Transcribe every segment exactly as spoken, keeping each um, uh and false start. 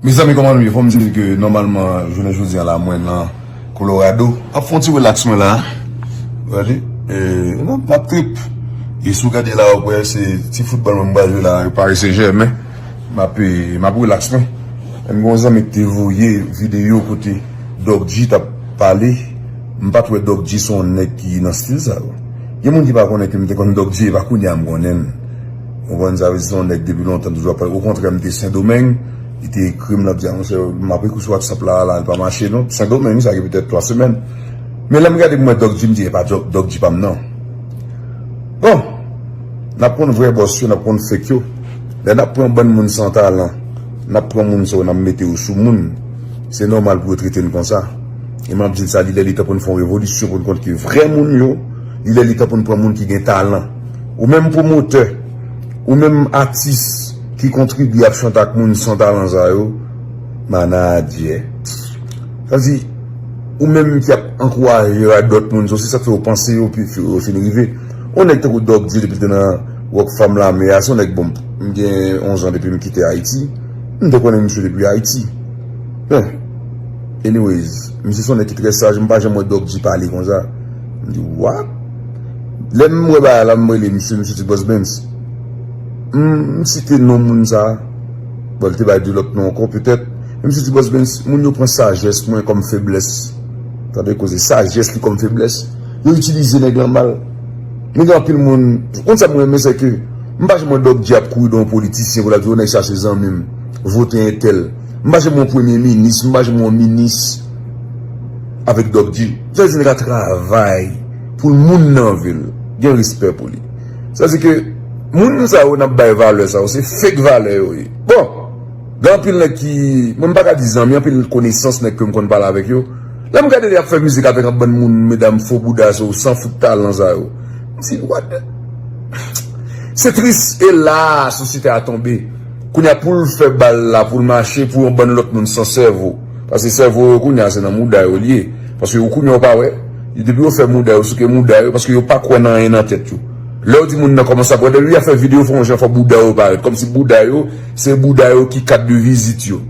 Mezanmi, kòman nou ye? Fò m di ke nòmalman, jounen jodi a la, mwen nan Colorado. Ap fè yon ti relax mwen la. Gade, e, non, m ap trip. E si w gade la, w ap wè se ti foutbòl mwen m pral jwe la, Paris Saint-Germain. M ap, e, m ap relax mwen. M gen yon zanmi ki te voye videyo kote Doc G t ap pale. M pa t wè Doc G se yon nèg ki nan stil sa yo. Gen moun ki pa konnen ke m te konn Doc G, e pa kounye a m konnen l. Ou konprann sa vle di, se yon nèg depi lontan m toujou ap pale. Okontrè, m te Sendomeng, li te ekri m, l ap di, "A, monchè, m ap ekri sou WhatsApp la, la, li pa mache non." Sendomeng, sa gen petèt twa semèn. Men lè m gade pou mwen Doc G, m di, "E pa Doc, Doc G pa m non." Bon, n ap konn vrè bòs yo, n ap konn fake yo. Lè n ap pran bann moun san talan, n ap pran moun sa yo, n ap mete yo sou moun. Se nòmal pou yo trete n konsa. E m ap di n sa, li lè li tan pou n fè yon revolisyon pou n konn ke vrè moun yo, li lè li tan pou n pran moun ki gen talan. Ou menm pwomotè, ou menm atis ki kontribye ap chante ak moun san talan sa yo, manadyè. Sa di, ou menm ki ap ankouraje radòt moun sa yo, se sa k fè yo panse yo pi, yo fin rive. Yon nèg tankou Doc G depi l te nan Rockfam Lame a, se yon nèg bon, m gen onz an depi m kite Ayiti. M te konnen misye depi Ayiti. Men, anyways, misye se yon nèg ki trè saj, m pa janm wè Doc G pale konsa. M di, "What?" Lè m wè bagay la, m rele misye, misye di, "Boss Benz." M, m site non moun sa. Bon, li te bay de lòt non ankò, petèt. Men misye di, "Boss Benz, moun yo pran sajès mwen kòm feblès." Tande koze, sajès li kòm feblès. Yo itilize nèg lan mal. Men gen anpil moun, ou konn sa m renmen, se ke m pa janm wè Doc G ap kouri dèyè yon politisyen pou l ap di, "O, nèg sa se zanmi m, vote entèl." M pa janm wè yon premye minis, m pa janm wè yon minis avèk Doc G. Sa vle di nèg la travay pou l, moun nan vil gen respè pou li. Sa vle di ke moun sa yo n ap bay valè sa yo, se fake valè yo ye. Bon, gen anpil nèg ki, mwen m pa ka di zanmi, anpil konesans nèg ke m konn pale avèk yo. Lè m gade y ap fè mizik avèk yon bann moun, medam fo bouda sa yo, san fout talan sa yo. M di, "What the?" Se tris, e la sosyete a tonbe. Kounye a pou l fè bal la, pou l mache, pou yon bann lòt moun san sèvo. Paske sèvo yo kounye a se nan mouda yo l ye. Paske yo kounye a yo pa wè. Depi yo fè mouda yo, souke mouda yo, paske yo pa kwè nan anyen nan tèt yo. Lè yo di moun nan kòmanse ap wè, depi y ap fè videyo, fè yon jan fò bouda yo parèt. Kòmsi bouda yo, se bouda yo ki kat de vizit yo.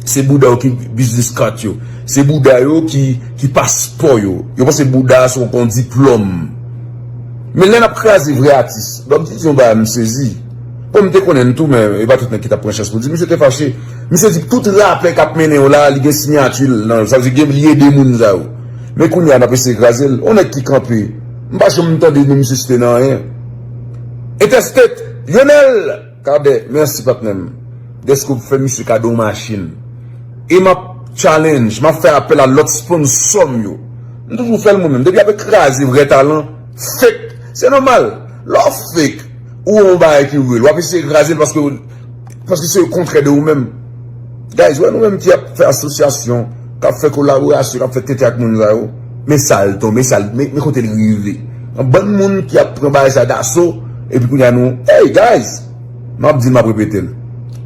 Se bouda yo ki business card yo. Se bouda yo ki, ki paspò yo. Yo panse bouda a se yon, yon diplòm. Men lè n ap kraze vrè atis, Doc G di yon bagay m sezi. Bon, m te konnen l tou, men e pa tout nèg ki t ap pran chans pou di. Misye te fache. Misye di tout rapè k ap mennen yo la, li gen siyati l nan yo. Sa vle di gen, li ede moun sa yo. Men kounye a, n ap eseye kraze l. On nèg ki kanpe. M pa janm tande non misye site nan anyen. Interstate, Lionel! Kadè, mèsi patnè m. Dèske w fè misye kado yon machin. E m ap challenge, m ap fè apèl a lòt sponsò m yo. M toujou fè l mwen menm. Depi y ap kraze vrè talan, fake. Se nòmal. Lè w fake, ou wè yon bagay ki real, w ap eseye kraze l paske, paske se kontrè de ou menm. Guys, wè nou menm ki ap fè asosyasyon, k ap fè kolaborasyon, k ap fè tete ak moun sa yo. Men sa l tonbe, men sa l, men, men kote l rive. Yon bann moun ki ap pran bagay sa daso, epi kounye a nou, hey guys, m ap di l, m ap repete l.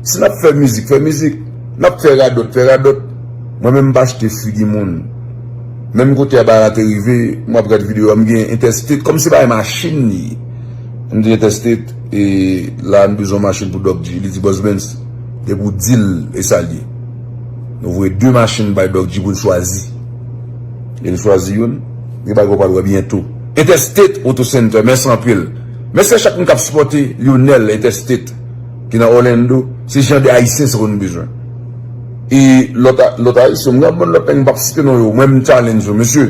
Si n ap fè mizik, fè mizik. N ap fè radòt, fè radòt. Mwen menm m pa achte figi moun. Menm kote a bagay la te rive, m ap gad videyo a, m gen Interstate, kòm se bagay machin li ye. M di Interstate, e la n bezwen machin pou Doc G. Li di, Boss Benz, depi w di l, e sa l ye. Nou voye de machin bay Doc G pou l chwazi. E l chwazi youn, gen bagay w pral wè byento. Interstate Auto Center, mèsi anpil. Mèsi a chak moun k ap sipòte Lionel Interstate, ki nan Orlando. Se jan de Ayisyen sa yo nou bezwen. E lòt a-, lòt Ayisyen, m gen yon bann lòt nèg m p ap site non yo, mwen m challenge yo, mesye.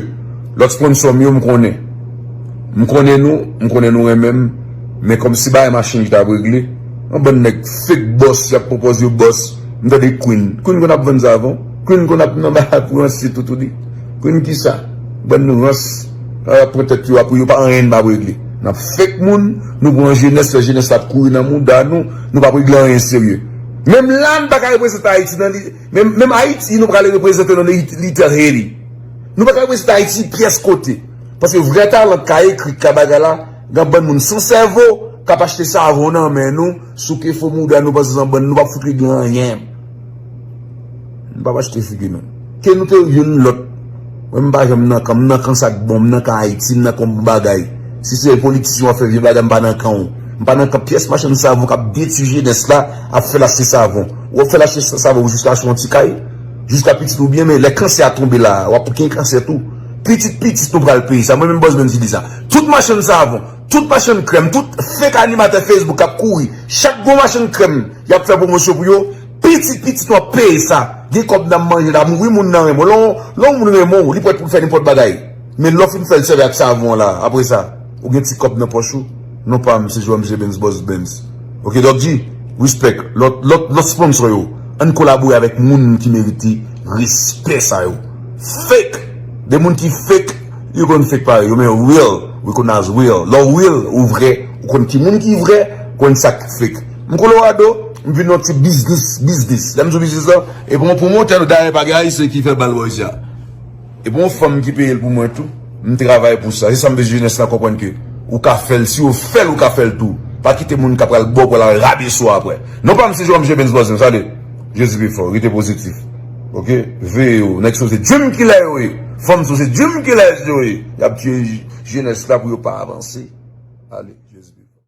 Lòt sponsò m yo, m konnen. M konnen nou, m konnen nou renmen m, men kòmsi bagay machin ki t ap regle, yon bann nèg fake bòs, y ap pwopòze yo bòs. M tande Queen. Queen konn ap vann savon. Queen konn ap nan bagay pou yon site tout, ou di. Queen kisa? Bann rans. Ap pran tèt yo, ap yo pa anyen n p ap regle. N ap fake moun, nou pran jenès, fè jenès la ap kouri nan mouda nou, nou p ap regle anyen serye. Menm la, n pa ka reprezante Ayiti nan li, menm, menm Ayiti, nou pral reprezante nan li, Little Haiti. Nou pa ka reprezante Ayiti pyès kote. Paske vrè talan k ka ekri, k ka bagay la, gen bann moun san sèvo k ap achte savon nan men nou, souke fo mouda nou panse se yon bann, nou p ap fout regle anyen. Nou p ap achte figi nou. Ke nou te youn lòt, Mwen, m pa janm nan kan, m nan kan sa k bon, m nan kan Ayiti, m nan kan bon bagay. Si se politisyen w ap fè vye bagay, m pa nan kan w. M pa nan kan pyès machann savon k ap detwi jenès la, ap fè l achte savon. W ap fè l achte sa- savon jiska sou yon ti kay, jiska pitit ou byen, men lè kansè a tonbe la, w ap gen kansè tou. Pitit pitit nou pral peye sa. Mwen menm Bòs Benz di sa. Tout machann savon, tout machann krèm, tout fake animatè Facebook k ap kouri, chak gwo machann krèm y ap fè pwomosyon pou yo, pitit pitit nou ap peye sa. Gen kòb n ap manje la, wi moun nan renmen w. Lè yon- lè yon moun renmen w, li prèt pou l fè nenpòt bagay. Men lè w fin fè l sèvi ak savon an la, apre sa, ou gen ti kòb nan pòch ou. Non pa m, se Joan Michel Benz, Bòs Benz. Ok, Doc G, respect. Lòt, lòt, lòt sponsor yo, ann kolabore avèk moun ki merite respè sa yo. Fake! De moun ki fake, yo konn fake parèy yo, men real, recognize real. Lè w real, ou vrè, ou konn ki moun ki vrè, konn sa k fake. M Colorado, m vin nan ti biznis, biznis. Lè m sou biznis la, e bon, pwomotè nou dayè pa gen Ayisyen ki fè bal bò isi a. E bon, yon fanm ki peye l pou mwen tou. M travay pou sa. Se sa m vle jenès la konprann ke ou ka fè l, si w fè l, ou ka fè l tou. Pa kite moun k ap pral ba w, pral rabese w apre. Non pa m se Joan Michel Benz Bòs Benz, ale. Jezi pi fò, rete pozitif. Ok? Veye yo, nèg se dream killer yo ye. Fanm se dream killers yo ye. Y ap tiye jenès la pou yo pa avanse. Ale, Jezi pi fò.